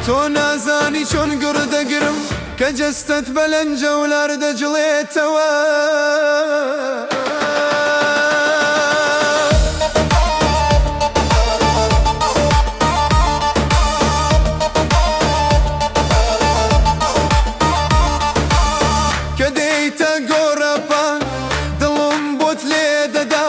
تۆ نازانی چۆن گڕ دەگرم کە جەستەت بە لەنجە و لار دەجڵێتەوە. کە دێیتە گۆڕەپان دڵم بۆت لێدەدا،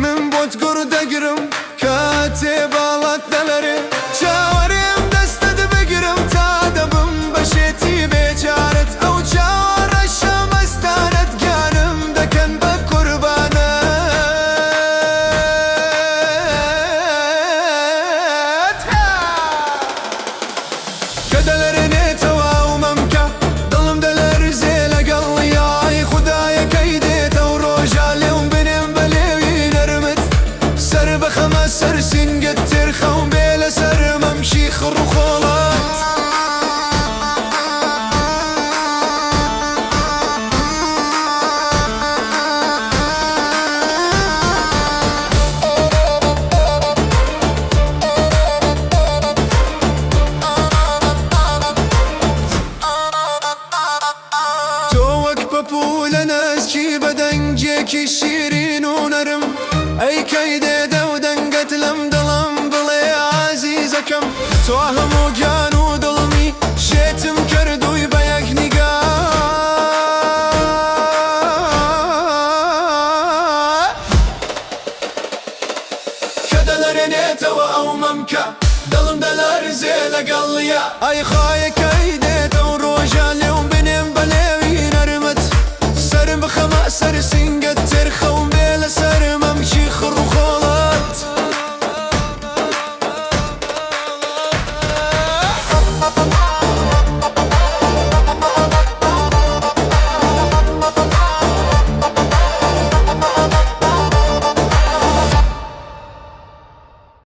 من بۆت گوڕ دەگرم کاتێ باڵات دەلەرێ. چاوەرێم دەستت بگرم تا دەبم بە شێتی بێچارەت، ئەو چاوە ڕەشە مەستانەت گیانم دەکەن بە قوربانت. کە دەلەرێنێتەوە ئەو مەمکە دڵم دەلەرزێ لەگەڵیا، ئای خودایە کەی دێت ئەو ڕۆژە لێوم بنێم بە لێوی نەرمت، سەر بخەمە سەر سینگت تێر خەوم بێ لەسەر مەمکی خڕ و خۆڵت. تۆ وەک پەپوولە ناسکی بە دەنگێکی شیرین و نەرم، ئەی کەی دێ دەو دەنگەت لەم دڵم بڵێ ئازیزەکەم، تۆ هەموو گیان و دڵمی شێتم کردووی بە یەک نیگا. کە دەلەرێنێتەوە ئەو مەمکە دڵم دەلەرزێ لەگەڵیا، ئای خایە کەی دێ.